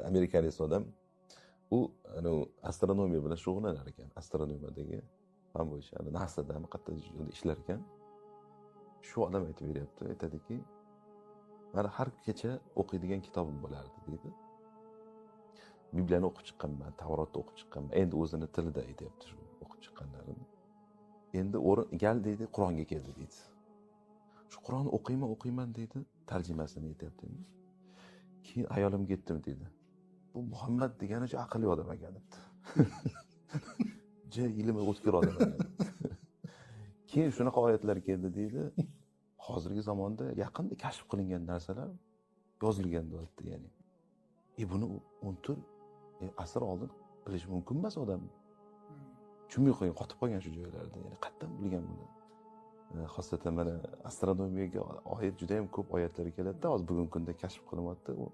Amerikanец odam, u anavi astronomiya bilan shug'ullanar ekan, astronomiyadagi fan bo'yicha NASAda qayerda ishlar ekan. Shu odam aytib beryapti, aytadiki, mana har kecha o'qiydigan kitobim bo'lardi deydi. Bibliyani o'qib chiqqanman, Tavrotni o'qib chiqqanman. Endi o'zini tilida aytyapti shu o'qib chiqqanlarini. Endi o'rin gal deydi, Qur'onga keldi deydi. Shu Qur'onni o'qiyman, o'qiyman deydi, tarjimasini aytyapti endi. Keyin ayolimga aytdim deydi. Bu Muhammad degani juda aqlli odam ekan debdi. Juda ilmi o'tkir odam ekan. Keyin shunaqa oyatlar keldi deydi. Hozirgi zamonda yaqinda kashf qilingan narsalar yozilgan deyapti, ya'ni. Buni 14 asr oldin bilish mumkin emas odam. Tushunmay qolgan, qotib qolgan shu joylarda. Ya'ni qayerdan bilgan buni? Xosatan mana astronomiyaga oid juda ham ko'p oyatlar keladi-da, hozir bugungi kunda kashf qilinyapti. U